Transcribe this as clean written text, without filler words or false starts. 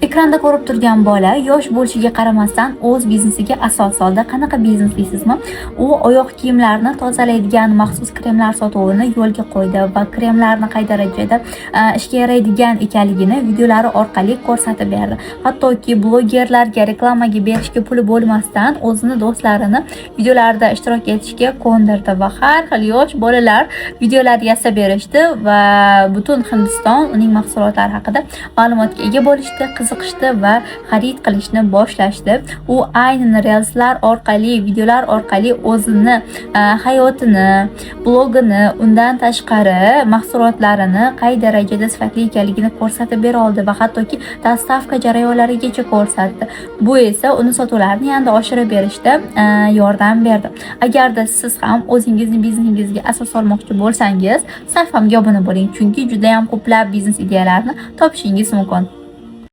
Ekranda ko'rib turgan bola yosh bo'lishiga qaramasdan o'z biznesiga asos soldi. Qanaqa biznes deysizmi? U oyoq kiyimlarni tozalaydigan maxsus kremlar sotuvini yo'lga qo'ydi va kremlarni qay darajada ishga yaraydigan ekanligini videolari orqali ko'rsatib berdi. Hattoki blogerlarga reklamaga berishga puli bo'lmasdan, o'zini do'stlarini videolarda ishtirok etishga ko'ndirdi va har xil yosh bolalar videolar yasab berishdi va butun Hindiston uning mahsulotlari haqida ma'lumotga ega bo'lishdi, qiziqishdi va xarid qilishni boshlashdi. U aynan reelslar orqali, videolar orqali o'zini hayotini, blogini, undan tashqari mahsulotlarini qay darajada sifatli ekanligini ko'rsatib bera oldi va hattoki доставка jarayonlarigacha ko'rsatdi. Bu esa uni sotuvlarini yanada oshirib berishda yordam berdi. Agarda siz ham o'zingizni biznesingizga asos solmoqchi bo'lsangiz, sayfamga obuna bo'ling, chunki juda ham ko'plab biznes ideyalarni topishingiz mumkin.